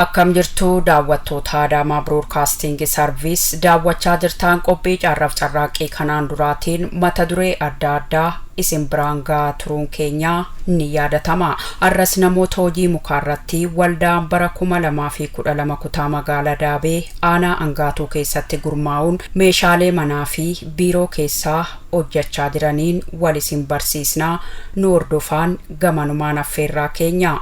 Akkam jirtu daawwattoota Adaamaa Broadcasting Service? Daawwachaa jirtaan qophii carraaf carraaqqii kanaan duraatiin mata duree adda addaa isin biraan gahaa turuun keenya ni yaadatama. Arras namoota hojii mukaarratti waldaan bara 2012 kutaa magaalaa Daabee aanaa Angaatuu keessatti gurmaa'uun meeshaalee manaa fi biiroo keessaa hojjechaa jiraniin wal isin barsiisnaa, nu hordofaan gamanumaan affeerraa keenya.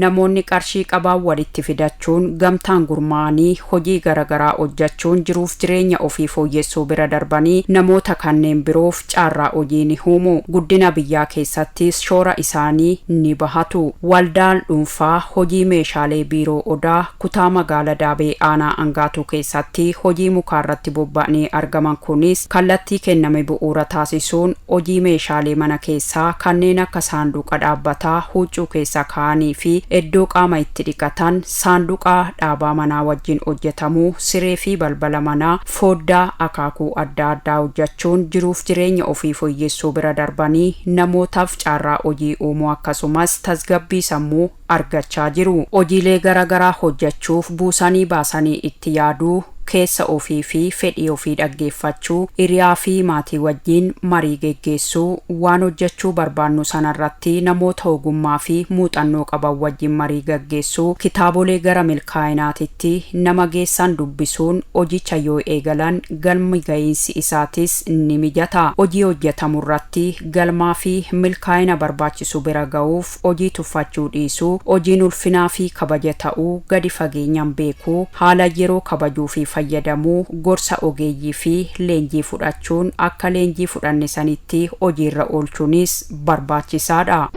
Namoonni qarshii qaban walitti fidachuun gamtaan gurmaa'anii hojii garaagaraa hojjechuun jiruuf jireenya ofii fooyyessuu bira darbanii namoota kanneen biroof carraa hojii ni uumu. Guddina biyyaa keessattis shoora isaanii ni bahatu. Waldaan dhuunfaa hojii meeshaalee biiroo Odaa kutaa magaalaa Daabee aanaa Angaatuu keessatti hojii mukaarratti bobba'anii argaman kunis kallattii kenname bu'uura taasisuun hojii meeshaalee mana keessaa kanneen akka saanduqa dhaabbataa huccuu keessa kaa'anii fi iddoo qaama itti dhiqatan, saanduqa dhaabaa manaa wajjin hojjetamuu, siree fi balbala manaa, foddaa akaakuu adda addaa hojjechuun jiruuf jireenya ofii fooyyessuu bira darbanii namootaaf carraa hojii uumuu akkasumas tasgabbii sammuu argachaa jiru. Hojiilee garaagaraa hojjechuuf buusanii baasanii itti yaaduu, keessa ofii fi fedhii ofii dhaggeeffachuu, hiriyaa fi maatii wajjin marii geggeessuu, waan hojjechuu barbaannu sanarratti namoota ogummaa fi muuxannoo qaban wajjin marii geggeessuu, kitaabolee gara milkaa'inaatitti nama geessan dubbisuun hojicha yoo eegalan galmi ga'iinsi isaatis ni mijata. Hojii hojjetamu irratti galmaa fi milkaa'ina barbaachisu bira ga'uuf hojii tuffachuu dhiisuu, hojiin ulfinaa fi kabaja ta'uu gadi fageenyaan beekuu, haala yeroo kabajuu fi fayyadamuu, gorsa ogeeyyii fi leenjii fudhachuun akka leenjii fudhanne sanitti hojiirra oolchuunis barbaachisaadha.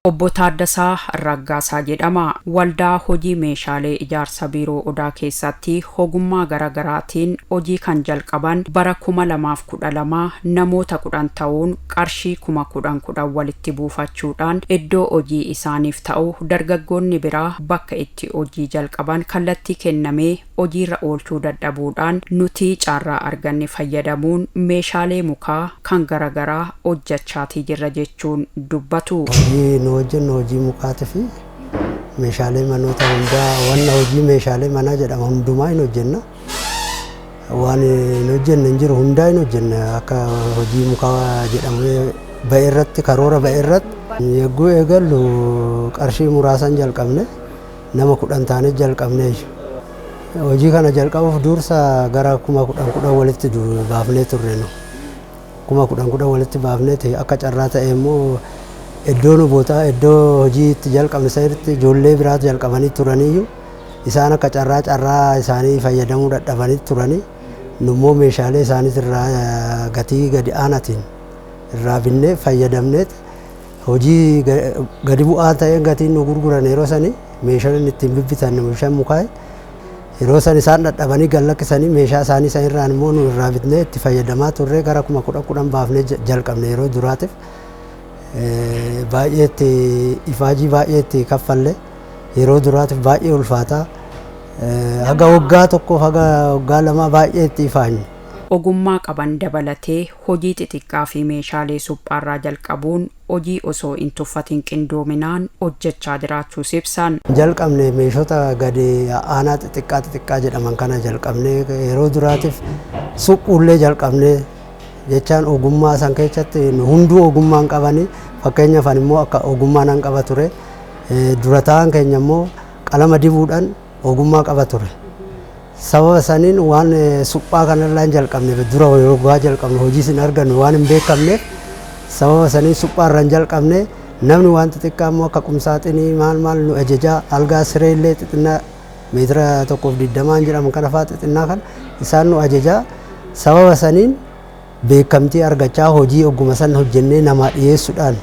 Obbo Taaddasaa Raggaasaa jedhama. Waldaa hojii meeshaalee ijaarsa biiroo Odaa keessatti ogummaa garaagaraatiin hojii kan jalqaban bara 2012 namoota 10 ta'uun qarshii 10,000 walitti buufachuudhaan iddoo hojii isaaniif ta'u dargaggoonni biraa bakka itti hojii jalqaban kallattii kennamee hojiirra oolchuu dadhabuudhaan nuti carraa arganne fayyadamuun meeshaalee mukaa kan garaagaraa hojjechaatii jirra jechuun dubbatu. Hojii nu hojjennu hojii mukaatii fi meeshaalee manoota hundaa, wanna hojii meeshaalee manaa jedhama hundumaa hin hojjenna. Waan hin hojjenne hin jiru, hundaa hin hojjenna. Akka hojii mukaa jedhamee ba'e irratti, karoora ba'e irratti yegguu eegallu qarshii muraasan jalqabne, nama 10 taanee jalqabne. Hojii kana jalqabuuf dursa gara 10,000 walitti baafnee turre nu. 10,000 walitti baafnee akka carraa ta'e immoo iddoo nu bootaa iddoo hojii itti jalqabne sanitti ijoollee biraatu jalqabanii turaniyyuu isaan akka carraa isaanii fayyadamuu dadhabanii turanii, nummoo meeshaalee isaaniitirraa gatii gadi aanaatiin irraa binnee fayyadamneet hojii gadi bu'aa ta'een gatiin nu gurguran. Yeroo sani meeshaaleen ittiin bibbitan meeshaan mukaa yeroo san isaan dadhabanii gad lakkisanii meeshaa isaanii san irraan immoo nu irraa bitnee itti fayyadamaa turre. Gara 10,000 baafnee jalqabne. Yeroo duraatiif baay'ee itti ifaajii baay'ee itti kaffalle. Yeroo duraatiif baay'ee ulfaataa, haga waggaa tokkoof haga waggaa 2 baay'ee itti ifaanne. Ogummaa qaban dabalatee hojii xixiqqaa fi meeshaalee suphaarraa jalqabuun hojii osoo hin tuffatin qindoominaan hojjechaa jiraachuus ibsan. Jalqabne meeshota gadi aanaa xixiqqaa xixiqqaa jedhaman kana jalqabne. Yeroo duraatiif suphuullee jalqabne jechaan ogummaa san keessatti hunduu ogummaa hin qabani. Fakkeenyaaf ani immoo akka ogummaa nan qaba ture. Dura ta'an keenya immoo qalama dibuudhaan ogummaa qaba ture. Sababa saniin waan suphaa kanarraa hin jalqabne. Dura yeroo jalqabne hojii sin argannu waan hin beekamneef sababa saniin suphaa irra hin jalqabne. Namni waan xixiqqaa immoo akka qumsaaxinii maal maal nu ajajaa, algaa siree illee xixinnaa meetira 1.20 jedhamu kana fa'aa xixinnaa kan isaan nu ajajaa. Sababa saniin beekamtii argachaa hojii ogguma san hojjennee namaa dhiyeessuudhaan,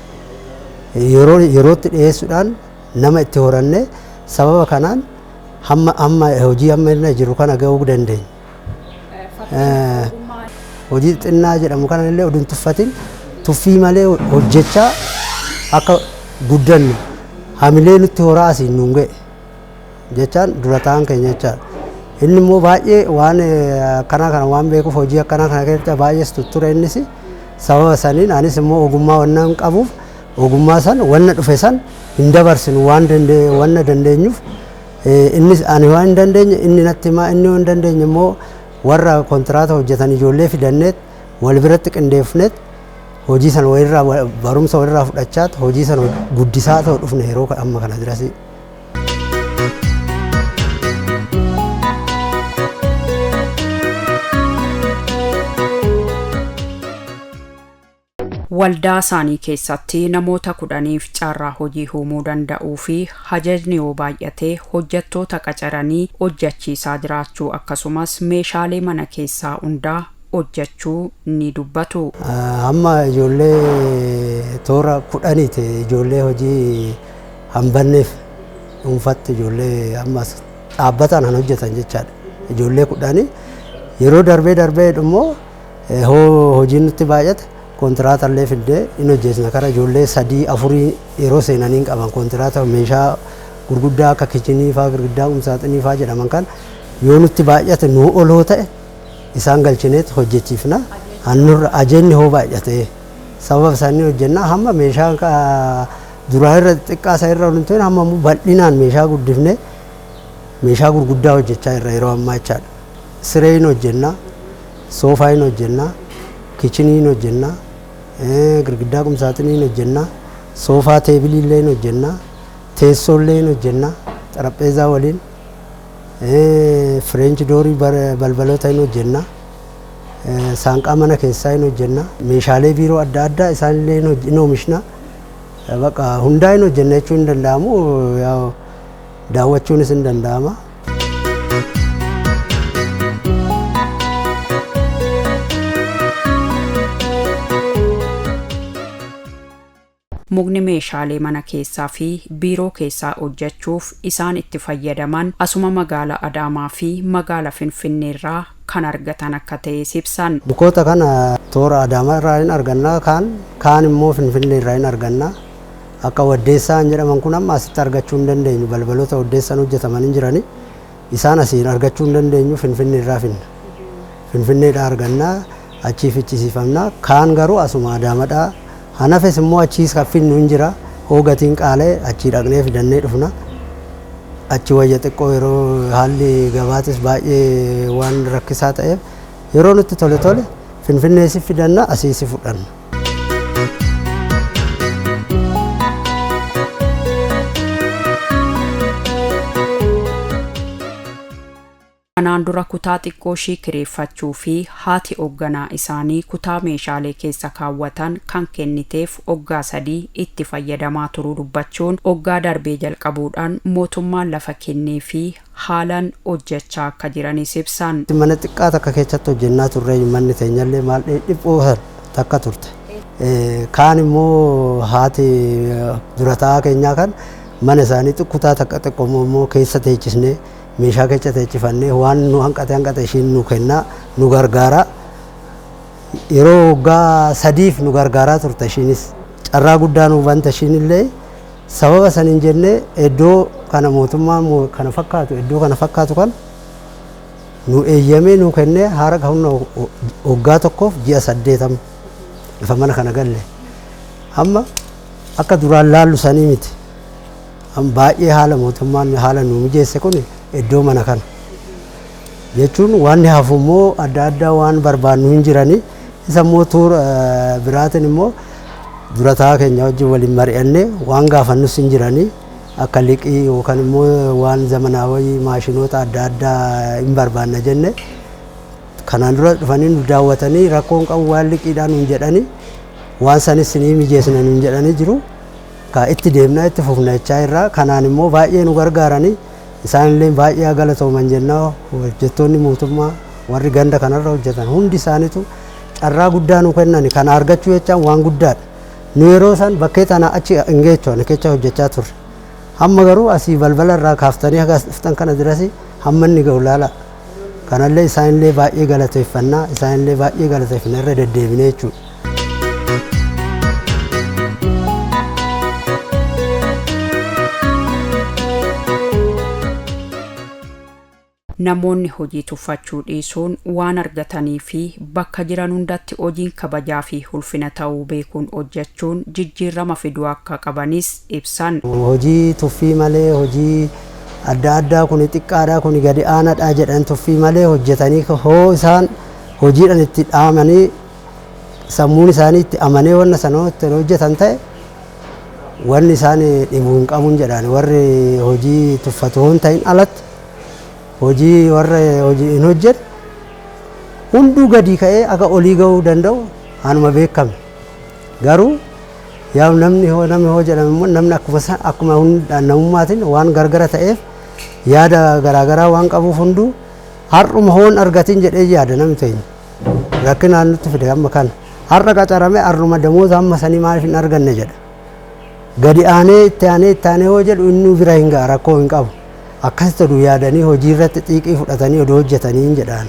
yeroo yerootti dhiyeessuudhaan nama itti horanne. Sababa kanaan hamma amma hojii amma irra jiru kana ga'uu dandeenya. Hojii xinnaa jedhamu kana illee oduu hin tuffatin, tuffii malee hojjechaa akka guddannu Hamilee nutti horaa asiin nuun ga'e jechaan dura ta'an keenya jechaadha. Inni immoo baay'ee waan akkanaa kana waan beekuuf hojii akkanaa kana keessatti baay'ees tutture innis sababa saniin anis immoo ogummaa wanna hin qabuuf ogummaa san wanna dhufe san hin dabarsinu waan wanna dandeenyuuf innis ani waan hin dandeenye inni natti himaa inni waan hin dandeenye immoo warra kontiraata hojjetan ijoollee fidanneet wal biratti qindeeffneet hojii san walirraa barumsa walirraa fudhachaat hojii san guddisaa ta'u dhufne yeroo amma kana dirasii. Waldaa isaanii keessatti namoota 10f carraa hojii uumuu danda'uu fi hajajni yoo baay'ate hojjettoota qacaranii hojjechiisaa jiraachuu akkasumas meeshaalee mana keessaa hundaa hojjechuu ni dubbatu. Amma ijoollee toora 10ti ijoollee hojii hanbanneef dhuunfatti ijoollee amma dhaabbataan kan hojjetan jechaadha. Ijoollee 10 yeroo darbee darbee immoo hojiin nutti baay'ate kontiraata illee fiddee in hojjeesna kara ijoollee 3 4 yeroo seenanii hin qaban kontiraata meeshaa gurguddaa akka kichinii faa girgiddaa qumsaaxinii faa jedhaman kan yoo nutti baay'ate nuu oloo ta'e isaan galchineet hojjechiifna. Hannurra ajeenni hoo baay'ate sababa isaanii hojjennaa hamma meeshaa duraa irra xiqqaa isaa irra hin ta'in hamma bal'inaan meeshaa guddifne meeshaa gurguddaa hojjechaa irra yeroo ammaa jechaadha. Siree hin hojjennaa, soofaa hin hojjennaa, kichinii hin hojjennaa, girgiddaa qumsaaxinii hin hojjennaa, soofaa teebilii illee hin hojjennaa, teessoo illee hin hojjennaa, xarapheezaa waliin fireenchi doorii balbaloota hin hojjennaa, saanqaa mana keessaa hin hojjennaa, meeshaalee biiroo adda addaa isaan illee hin oomishna. Bakka hundaa hin hojjenna jechuun hin danda'amu, daawwachuunis hin danda'ama. Mukni meeshaalee mana keessaa fi biiroo keessaa hojjechuuf isaan itti fayyadaman asuma magaala Adaamaa fi magaala Finfinneerraa kan argatan akka ta'e ibsan. Mukoota kana toora Adaamaa irraa hin arganna, kaan immoo Finfinnee irraa hin arganna. Akka Waddeessaan jedhaman kun amma asitti argachuu hin dandeenyu. Balbaloota Waddeessaan hojjetaman hin jirani. Isaan asiin argachuu hin dandeenyu, Finfinnee irraa finna. Finfinneedhaa arganna, achii fichisiifamna. Kaan garuu asuma Adaamadhaa. Hanafes immoo achiis kan finnu hin jira. Hoo gatiin qaalee achii dhaqnee fidannee dhufna. Achi wayya xiqqoo yeroo haalli gabaatis baay'ee waan rakkisaa ta'eef yeroo nutti tole tole Finfinnees fidanna asiis fudhanna. Kanaan dura kutaa xiqqoo ishii kireeffachuu fi haati hoogganaa isaanii kutaa meeshaalee keessa kaawwatan kan kenniteef hoggaa 3 itti fayyadamaa turuu dubbachuun hoggaa darbee jalqabuudhaan mootummaan lafa kennee fi haalaan hojjechaa akka jiranis ibsan. Mana xiqqaa takka keessatti hojjennaa turre manni teenyallee maal dhiphoo takka turte. Kaan immoo haati dura taa'aa keenyaa kan mana isaanii kutaa takka xiqqoo immoo keessa teechisnee meeshaa keessa teechifannee waan nu hanqate hanqate ishiin nu kennaa nu gargaaraa yeroo waggaa 3f nu gargaaraa turte ishiinis carraa guddaa nu bante ishiin illee sababa saniin jennee iddoo kana mootummaan kana fakkaatu iddoo kana fakkaatu kan nu eeyyamee nu kennee haara humna waggaa 1f ji'a 8 ifa mana kana galle amma akka duraan laallu sanii miti. Amma baay'ee haala mootummaan haala nu mijeesse kun iddoo mana kana jechuun waan hafu immoo adda addaa waan barbaannu hin jirani. Isa immoo tuura biraatiin immoo dura taa'aa keenya wajjin waliin mari'annee waan gaafannus hin jirani. Akka liqii yookaan immoo waan zamanaawii maashinoota adda addaa hin barbaanna jenne kanaan dura dhufanii nu daawwatanii rakkoon qabu waan liqiidhaan nuun jedhanii waan sanis ni mijeessina nuun jedhanii jiru. Ka itti deemnaa itti fufna jechaa irraa kanaan immoo baay'ee nu gargaaranii isaan illee baay'ee galatooman jennaa hojjettoonni mootummaa warri ganda kanarra hojjetan hundi isaaniitu carraa guddaa nu kennani kana argachuu jechaan waan guddaadha. Nu yeroo san bakkee tana achi hin geechu ani keessa hojjechaa turre. Hamma garuu asii balbala irraa kaaftanii haga as dhuftan kana dirasi hamma inni ga'u laala. Kanallee isaan illee baay'ee galateeffannaa isaan illee baay'ee galateeffannaa irra deddeebinee jechuudha. Namoonni hojii tuffachuu dhiisuun waan argatanii fi bakka jiran hundatti hojiin kabajaa fi ulfina ta'uu beekuun hojjechuun jijjiirama fiduu akka qabanis ibsan. Hojii tuffii malee, hojii adda addaa kun xiqqaadha, kun gadi aanaadha jedhan tuffii malee hojjetanii, hoo isaan hojiidhaan itti dhaamanii sammuun isaanii itti amanee wanna sana itti hojjetan ta'e, wanni isaan dhibuu hin qabuun jedhaan. Warri hojii tuffatu hin ta'in alatti hojii warra hojii hin hojjenne hunduu gadi ka'ee akka olii ga'uu danda'u anuma beekame. Garuu yaa namni hoo namni hoo jedhame immoo, namni akkuma namummaatiin waan gargara ta'eef, yaada garaagaraa waan qabuuf, hunduu har'uma hoon argatin jedhee yaada. Namni teenya rakkinaan nutti fide amma kana, har'a qacarame har'uma damoota hamma sanii maaliif hin arganne jedha. Gadi aanee itti aanee itti aanee hoo jedhu inni bira hin ga'a, rakkoo hin qabu. Akkasitti oduu yaadanii hojii irratti xiiqii fudhatanii oduu hojjetanii hin jedhaan.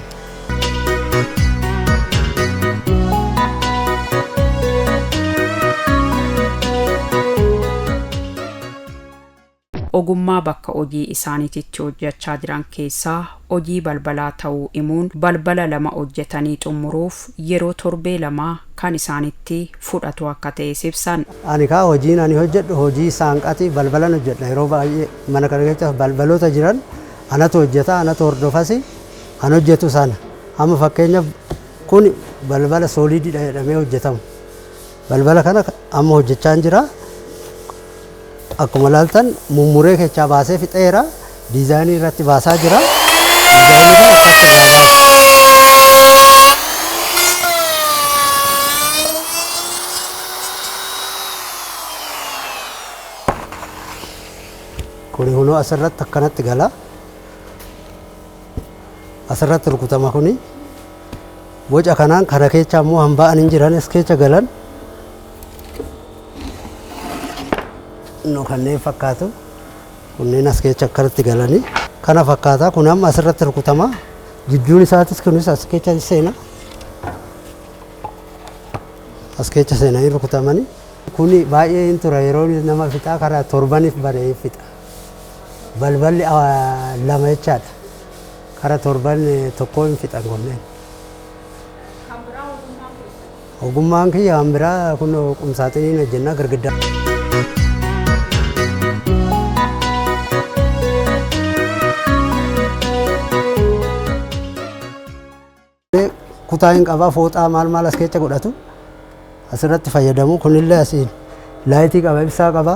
Ogummaa bakka hojii isaaniititti hojjechaa jiran keessaa hojii balbalaa ta'uu himuun, balbala lama hojjetanii xumuruuf yeroo torbee 2 kan isaanitti fudhatu akka ta'e ibsan. Ani kaa hojiin ani hojjedhu hojii saanqatii, balbalan hojjedha. Yeroo baay'ee mana kana keessa balbaloota jiran anatu hojjeta, anatu hordofasi, an hojjetu sana. Amma fakkeenyaaf kun balbala soolidiidha jedhamee hojjetamu. Balbala kana amma hojjechaa jira. Akkuma ilaaltan mummuree keessaa baasee fixeera. Diizaayinii irratti baasaa jira. Diizaayinii kana akkatti irraa baasa. Kuni hunoo asirratti akkanatti gala. Asirratti rukutama kuni. Boca kanaan kana keessa immoo hamba'an hin jiran as keessa galan. No kanneen fakkaatu. Kunneen as keessa akkanatti galanii. Kana fakkaata, kun amma asirratti rukutama. Gidduun isaatis kunis as keessa seena. As keessa seenanii rukutamanii. Kuni baay'ee hin tura, yeroo nama fixaa, karaa torbaniif banee fixa. Balballi lama jechaadha. Kara torban tokko hin fixan kunneen. Ogummaan kiyya kan biraa kun qumsaaxiniin hojjennaa, girgiddaa. Kutaa hin qabaa, fooxaa maal maal as keessa godhatu, asirratti fayyadamu. Kunillee asiin laayitii qaba, ibsaa qaba.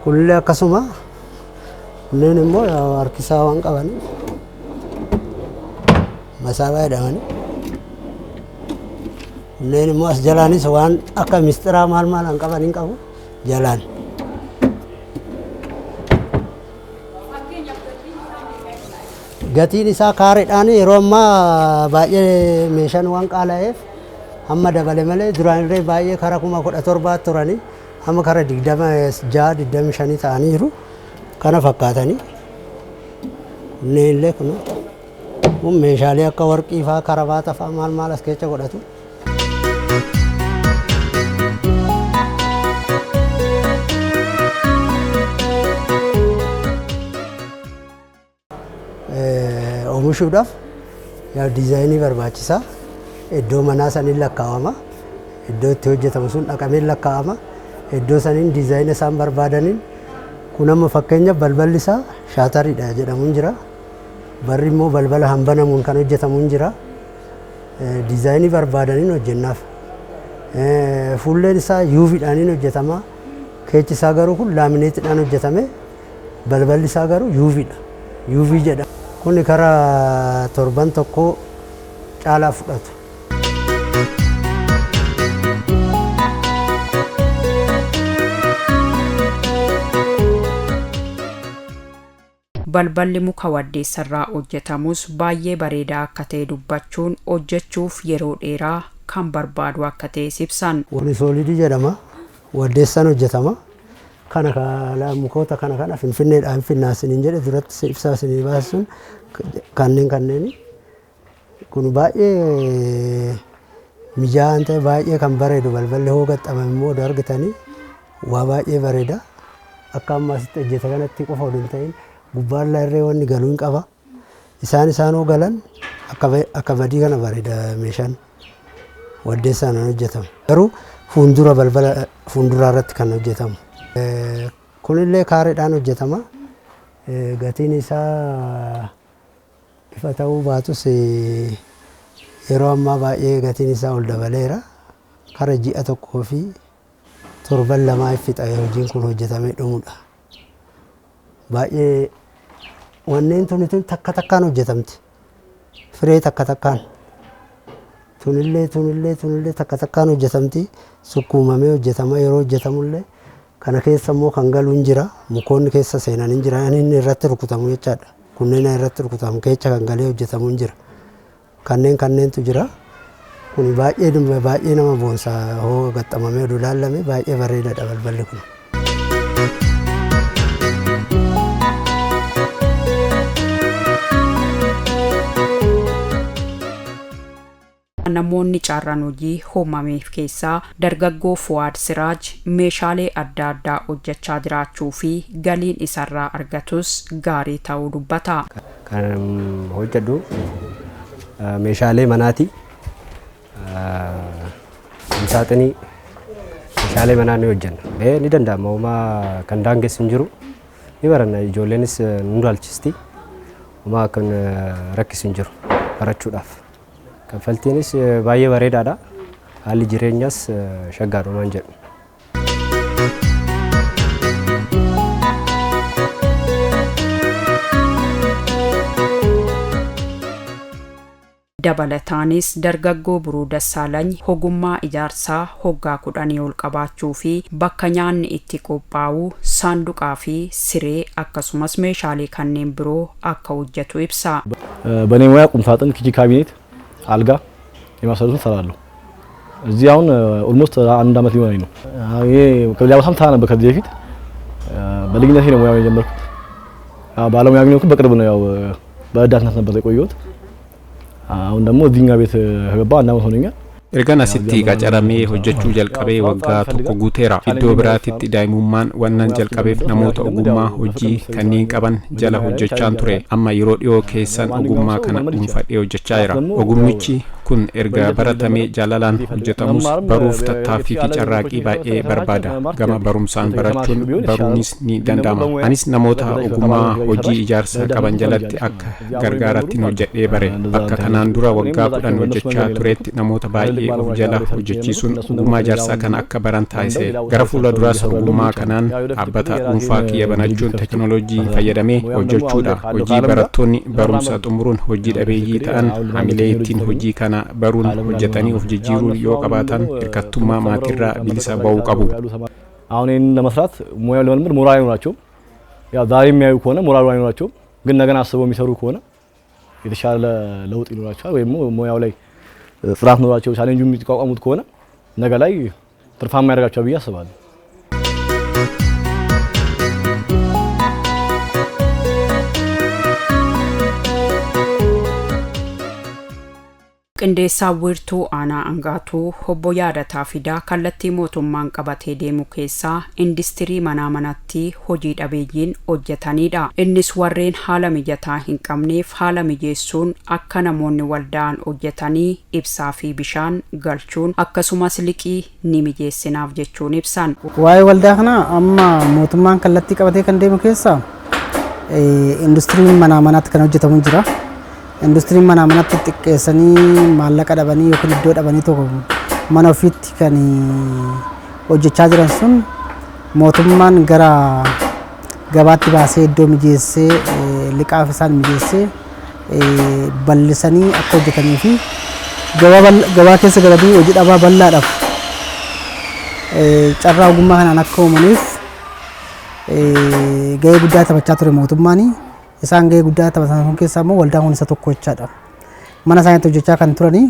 Kunillee akkasuma. Kunneen immoo harkisaa waan qaban masaabaa jedhamani. Kunneen immoo as jalaanis waan akka mistiraa maal maal han qaban hin qabu jalaan. Gatiin isaa kaareedhaan yeroo ammaa baay'ee meeshaan waan qaala'eef hamma dabale malee, duraan illee baay'ee kara 17,000 turanii, hamma kara 26, 25 ta'anii jiru. Kana fakkaatanii. Kunneen illee kun meeshaalee akka warqii fa'aa, karabaata fa'aa maal maal as keessa godhatu. Oomishuudhaaf yaa diizaayinii barbaachisaa. Iddoo manaa saniin lakkaawama. Iddoo itti hojjetamu sun dhaqamee lakkaa'ama. Iddoo saniin diizaayina isaan barbaadaniin, kun amma fakkeenyaaf balballi isaa shaatariidha jedhamuun jira. Barri immoo balbala hambanamuun kan hojjetamuun jira. Diizaayinii barbaadaniin hojjennaaf. Fuulleen isaa yuuviidhaaniin hojjetama. Keechi isaa garuu kun laamineetiidhaan hojjetame. Balballi isaa garuu yuuviidha. Yuuvii jedhama. Kun karaa torban tokko caalaa fudhatu. Balballi muka waddeessarraa hojjetamus baay'ee bareedaa akka ta'e dubbachuun, hojjechuuf yeroo dheeraa kan barbaadu akka ta'e ibsan. Kuni soolidii jedhama. Waddeessaan hojjetama. Kana kana mukoota kana kana Finfinneedhaan finnaa isiniin jedhe duratti ibsaa isinii baasuun kanneen kanneeni. Kun baay'ee mijaa'aan ta'e, baay'ee kan bareedu. Balballi hoo gaxxamame immoo odoo argitanii waa baay'ee bareeda. Akka amma asitti hojjete kanatti qofa odoo hin ta'in, gubbaarraa illee wanni galuu hin qaba. Isaan isaanoo galan akka badii kana bareeda meeshaan waddeessaan hojjetamu. Garuu fuuldura balbala fuulduraa irratti kan hojjetamu. Kunillee kaareedhaan hojjetama. Gatiin isaa ifa ta'uu baatus yeroo ammaa baay'ee gatiin isaa ol dabaleera. Kara ji'a tokkoo fi torban lamaa fixa hojiin kun hojjetamee dhumudha. Baay'ee wanneen tuni tun takka takkaan hojjetamti. Firee takka takkaan. Tunillee tunillee tunillee takka takkaan hojjetamti. Sukkuumamee hojjetama yeroo hojjetamullee kana keessa immoo kan galu hin jira. Mukoonni keessa seenan hin jira. Inni irratti rukutamu jechaadha. Kunneen irratti rukutamu keessa kan galee hojjetamu hin jira. Kanneen kanneentu jira. Kun baay'ee baay'ee nama boonsa hoo gaxxamamee oduu ilaalame baay'ee bareedaadha balballi kun. Namoonni carraan hojii uumameef keessaa dargaggoo Fuwaad Siraaj meeshaalee adda addaa hojjechaa jiraachuu fi galiin isarraa argatus gaarii ta'uu dubbata. Kan hojjedhu meeshaalee manaati. Saaxinii meeshaalee manaa ni hojjenna. Ni danda'ama, homaa kan daangessu hin jiru. Ni baranna, ijoolleenis nu dhaalchisti. Homaa kan rakkisu hin jiru barachuudhaaf. Kaffaltiinis baay'ee bareedaadha. Haalli jireenyaas shaggaadhumaan jedhu. Dabalataanis dargaggoo Biruu Dassaalany ogummaa ijaarsaa hoggaa 10 ol qabaachuu fi bakka nyaanni itti qophaa'u saanduqaa fi siree akkasumas meeshaalee kanneen biroo akka hojjetu ibsa. በእኔ ሙያ ቁም ሳጥን፣ ኪችን ካቢኔት፣ አልጋ የመሳሰሉትን እሰራለሁ። እዚህ አሁን ኦልሞስት አንድ አመት ሊሆነኝ ነው። ይሄ ከሌላ ቦታም ሰራ ነበር ከዚህ በፊት። በልጅነቴ ነው ሙያውን የጀመርኩት። ባለሙያ ግን የሆንኩት በቅርብ ነው። ያው በረዳትነት ነበር የቆየሁት። አሁን ደግሞ እዚህኛ ቤት ከገባ አንድ አመት ሆኖኛል። Ergan asitti qacaramee hojjechuu jalqabee waggaa tokko guuteera. Iddoo biraatitti daa'imummaan wannan jalqabeef namoota ogummaa hojii kanneen qaban jala hojjechaan ture. Amma yeroo dhiyoo keessan ogummaa kana dhuunfadhee hojjechaa jira. Ogummichi kun erga baratamee jaalalaan hojjetamus baruuf tattaaffii fi carraaqqii baay'ee barbaada. Gama barumsaan barachuun baruunis ni danda'ama. Anis namoota ogummaa hojii ijaarsaa qaban jalatti akka gargaarattiin hojjedhee bare. Bakka kanaan dura waggaa 10 hojjechaa turetti namoota baay'ee of jala hojjechiisuun ogummaa ijaarsaa kana akka baran taasise. Gara fuula duraas ogummaa kanaan dhaabbata dhuunfaa kiyya banachuun teekinooloojii fayyadamee hojjechuudha. Hojii barattoonni barumsa xumuruun hojii dhabeeyyii ta'an hamilee ittiin hojii kana baruun hojjetanii of jijjiiruu yoo qabaatan hirkattummaa maatiirraa bilisa ba'uu qabu. አሁን ይሄንን ለመስራት ሙያው ለመልመድ ሞራል አይኖራቸውም። ያው ዛሬ የሚያዩ ከሆነ ሞራሉ አይኖራቸውም፣ ግን ነገን አስበው የሚሰሩ ከሆነ የተሻለ ለውጥ ይኖራቸዋል። ወይም ሙያው ላይ ጽናት ኖሯቸው ቻሌንጁ የሚቋቋሙት ከሆነ ነገ ላይ ትርፋማ ያደርጋቸዋል ብዬ አስባለሁ። Qindeessaa wiirtuu aanaa Angaatuu obbo Yaadataa Fidaa kallattii mootummaan qabatee deemu keessaa industirii manaa manatti hojii dhabeeyyiin hojjetanidha. Innis warreen haala mijataa hin qabneef haala mijeessuun akka namoonni waldaan hojjetanii ibsaa fi bishaan galchuun akkasumas liqii ni mijeessinaaf jechuun ibsan. Waa'ee waldaa kana amma mootummaan kallattii qabatee kan deemu keessaa industiriin manaa manatti kan hojjetamu jira. Industiriin manaa manatti xiqqeessanii maallaqa dhabanii yookiin iddoo dhabanii tokko mana ofiitti kan hojjechaa jiran sun mootummaan gara gabaatti baasee iddoo mijeessee liqaaf isaan mijeessee bal'isanii akka hojjetanii fi gabaa keessa galanii hojii dhabaa bal'aadhaaf carraa ogummaa kanaan akka uumaniif gahee guddaa taphachaa ture mootummaan. Isaan gahee guddaa taphatan sun keessaa immoo waldaan kun isa tokko jechaadha. Mana isaaniitti hojjechaa kan turanii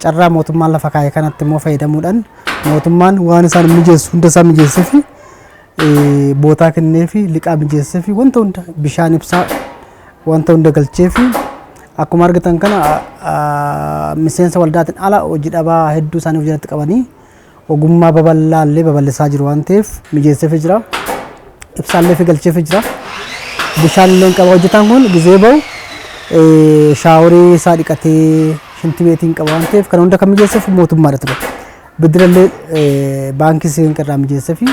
carraa mootummaan lafa kaa'e kanatti immoo fayyadamuudhaan mootummaan waan isaan mijeessu hunda isaa mijeessee fi bootaa kennee fi liqaa mijeessee fi wanta hunda bishaan ibsaa wanta hunda galchee fi akkuma argitan kana miseensa waldaatiin ala hojii dhabaa hedduu isaanii of jalatti qabanii ogummaa babal'aa illee babal'isaa jiru waan ta'eef mijeessee fi jira. Ibsaallee fi galchee fi jira. Bishaan illee qaba hojjetaan kun gizee bahu Shaaworii isaa dhiqatee shintibeetiin qaba waan ta'eef, kan hunda kan mijeessuuf mootummaadha ture. Bidirallee baankii siinqee irraa mijeessee fi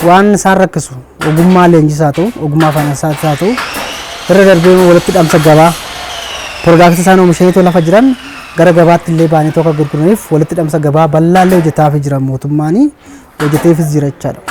waan isaan rakkisu, ogummaa leenjisaa ta'u, ogummaa faayinansaa haa ta'u, irra darbee walitti hidhamsa gabaa, product isaan oomishanii lafa jiran gara gabaatti illee baanii tokko gurguraniif walitti hidhamsa gabaa bal'aa illee hojjetaafii jira, mootummaan hojjeteefis jira jechaadha.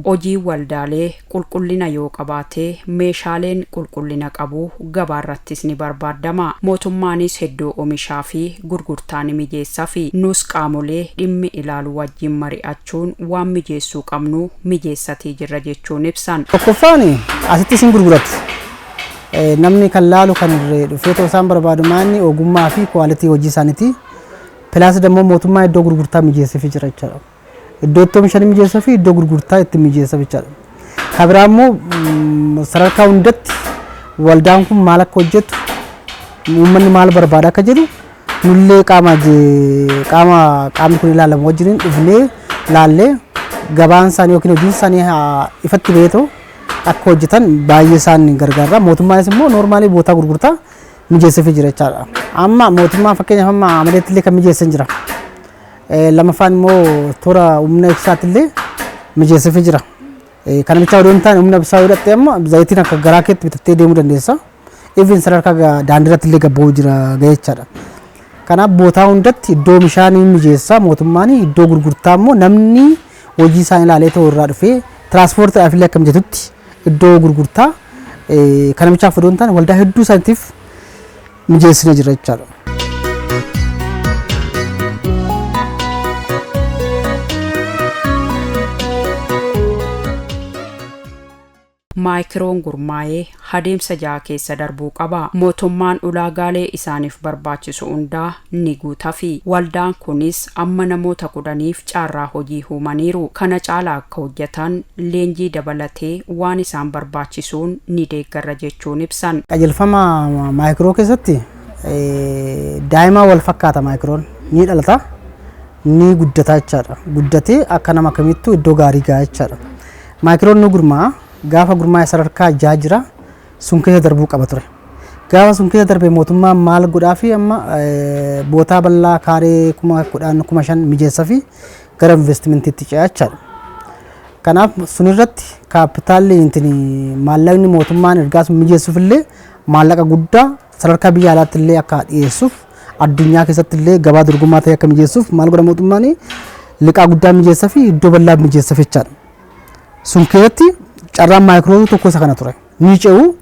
Hojii waldaalee qulqullina yoo qabaate, meeshaaleen qulqullina qabu gabaarrattis ni barbaadama. Mootummaanis hedduu oomishaa fi gurgurtaa ni mijeessaa fi nus qaamolee dhimmi ilaalu wajjin mari'achuun waan mijeessuu qabnu mijeessatii jirra jechuun ibsan. Tokkoffaan, asitti isin gurguratu. Namni kan laalu, kan irree dhufee ta'uu isaan barbaadu maanni ogummaa fi quality hojii isaaniiti. Plus immoo mootummaa iddoo gurgurtaa mijeesseefii jira jechaadha. Iddoo itti oomishan mijeessuu fi iddoo gurgurtaa itti mijeessa jechaadha. Kan biraa immoo, sadarkaa hundatti waldaan kun maal akka hojjetu, uummanni maal barbaada akka jedhu, nullee qaama qaamni kun ilaalamu wajjin dhufnee laallee, gabaan isaanii yookiin hojiin isaanii ifatti beekoo akka hojjetan baay'ee isaan gargaara. Mootummaanis immoo normally bootaa gurgurtaa mijeesseefii jira jechaadha. Amma mootummaan fakkeenyaaf amma Amaleetti illee kan mijeessan jira. Lamaffaan immoo toora humna ibsaatti illee mijeesseefii jira. Kana bichaa odoo hin taane, humna ibsaa yoo hidhatte amma zayitiin akka garaa keetti bitattee deemuu dandeessa. Even sadarkaa daandii irratti illee gabba'uu jira ga'ee jechaadha. Kanaaf bootaa hundatti iddoo bishaanii mijeessa mootummaan, iddoo gurgurtaa immoo namni hojii isaan ilaalee ta'u irraa dhufee tiraanspoortiidhaaf illee akka mijatutti iddoo gurgurtaa, kana bichaaf odoo hin taane waldaa hedduu isaaniitiif mijeessina jira jechaadha. Maayikiroon gurmaa'ee adeemsa 6 keessa darbuu qaba. Mootummaan ulaagaalee isaaniif barbaachisu hundaa ni guutafi. Waldaan kunis amma namoota 10f carraa hojii uumaniiru. Kana caalaa akka hojjetan leenjii dabalatee waan isaan barbaachisuun ni deeggarra jechuun ibsan. Qajeelfama maayikiroo keessatti daa'ima wal fakkaata, maayikiroon ni dhalata, ni guddata jechaadha. Guddatee akka nama kamittuu iddoo gaarii gahaa jechaadha. Maayikiroon ni gurmaa'a. Gaafa gurmaa'e sadarkaa 6 jira, sun keessa darbuu qaba ture. Gaafa sun keessa darbe mootummaan maal godhaa fi amma bootaa bal'aa kaaree 10,000, 5,000 mijeessaa fi gara investimentiitti ce'aa jechaadha. Kanaaf sunirratti kaapitaalli maallaqni mootummaan ergaa sun mijeessuuf illee maallaqa guddaa sadarkaa biyya alaatti illee akka dhiyeessuuf, addunyaa keessatti illee gabaa dorgomaa ta'e akka mijeessuuf maal godha mootummaan? Liqaa guddaa mijeessaa fi iddoo bal'aa mijeessuuf jechaadha. Sun keessatti carraan maayikiroo tokko isa kana ture. Ni ce'u,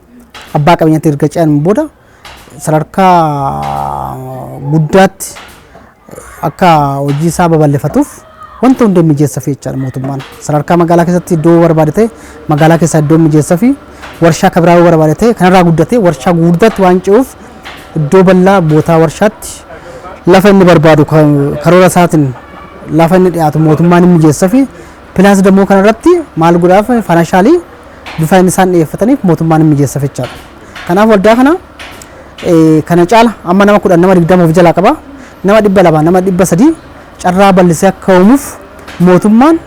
abbaa qabeenyaatti erga ce'an booda sadarkaa guddaatti akka hojii isaa babal'ifatuuf wanta hunda mijeessa fi jechaadha mootummaan. Sadarkaa magaalaa keessatti iddoo barbaade ta'e, magaalaa keessaa iddoo mijeessa fi warshaa kabiraa yoo barbaade ta'e, kanarraa guddatee warshaa gurguddaatti waan ce'uuf iddoo bal'aa bootaa warshaatti lafa inni barbaadu, karoora isaatiin lafa inni dhiyaatu mootummaan hin mijeessa fi plus immoo kanarratti maal godhaaf, financially bifa inni isaan dhiyeeffataniif mootummaan hin mijeessa jechaadha. Kanaaf waldaa kana caala amma nama 10, nama 20 of jalaa qaba. Nama 200, nama 300 carraa bal'isee akka uumuuf mootummaan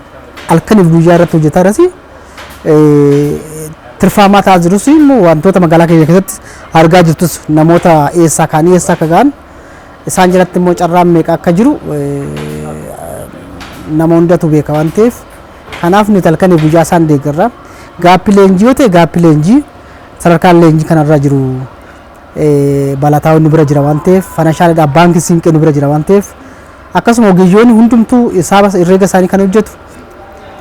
halkaniif guyyaa irratti hojjetaa jiras. Tirfaamaa ta'aa jirus immoo wantoota magaalaa keenya keessatti argaa jirtus, namoota eessaa kaanii eessaa akka ga'an, isaan jalatti immoo carraan meeqa akka jiru nama hundatu beeka waan ta'eef, kanaaf nuti halkanii guyyaa isaan deeggarra. Gaappii leenjii yoo ta'e, gaappii leenjii sadarkaan leenjii kanarra jiru balataa nu bira jira waan ta'eef, financialiidhaan baankii siinqee nu bira jira waan ta'eef, akkasuma ogeeyyoonni hundumtuu hisaaba herreega isaanii kan hojjetu,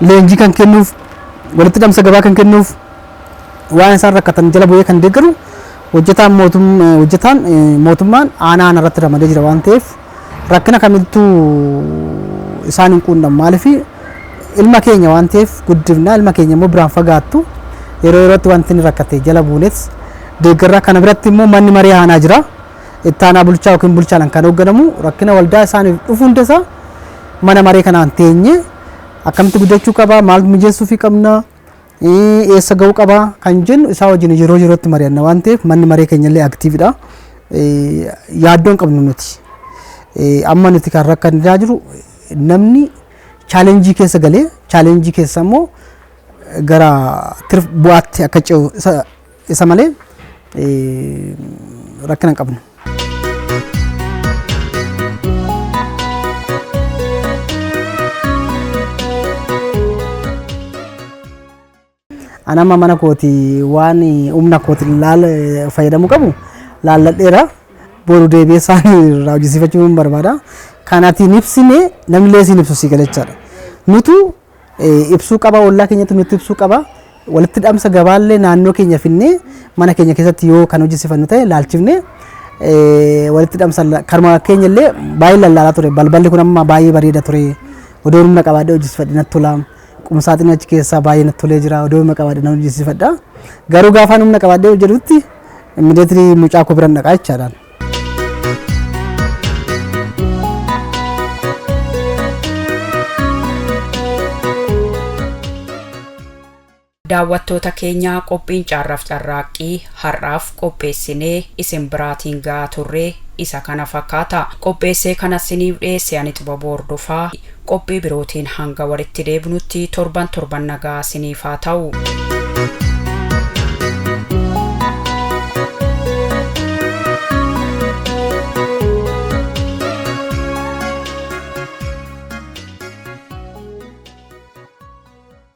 leenjii kan kennuuf, walitti hidhamsa gabaa kan kennuuf, waan isaan rakkatan jala bu'ee kan deeggaru hojjetaan mootummaan aanaa aanaa irratti ramadee jira waan ta'eef, rakkina kamittuu isaan hin quunnamu. Maaliif? Ilma keenya waan ta'eef guddifna, ilma keenya immoo biraan fagaattu, yeroo yerootti wanti inni rakkate jala buunes deeggarraa. Kana biratti immoo manni marii aanaa jira, itti aanaa bulchaa yookiin bulchaadhaan kan hoogganamu, rakkina waldaa isaaniif dhufu hundasaa mana maree kanaan teenye akkamitti guddachuu qaba, maal mijeessuufii qabna, eessa ga'uu qaba kan jennu isaa wajjin yeroo yerootti mari'anna waan ta'eef, manni maree keenya illee activeidha. Yaaddoon qabnu nuti. Amma nuti kan rakkachaa jiru Namni challenge keessa galee challenge keessa immoo gara tirf bu'aatti akka ce'u isa malee rakkina hin qabnu. Ani amma mana kooti waan humna kooti laala fayyadamuu qabu laalladheera. Boru deebi'ee isaan irraa hojjisiifachuu hin barbaada. Kanaatiin ibsine namni illee siin ibsu si galachaadha. Nutu ibsuu qaba, ollaa keenyatti nuti ibsuu qaba. Walitti dhamsa gabaallee naannoo keenya finnee mana keenya keessatti yoo kan hojjisiifannu ta'e laalchifne walitti dhamsa karma keenya illee baay'ee lallaalaa ture. Balballi kun amma baay'ee bareeda ture. Odoo humna qabaadhee hojjisiifadhe natti tola. Qumsaaxinii achi keessaa baay'ee natti tolee jira. Odoo humna qabaadhee nan hojjisiifadha. Garuu gaafaan humna qabaadhee hojjedhutti immediately mucaa koo biran dhaqaa jechaadhaan. Daawwattoota keenya, qophiin Carraaf Carraaqqii har'aaf qopheessinee isin biraatiin ga'aa turre isa kana fakkaata. Qopheessee kana isiniif dhiyeesse ani Xibaboo Hordofaa. Qophii birootiin hanga walitti deebinutti torban torban nagaa isiniif haa ta'u.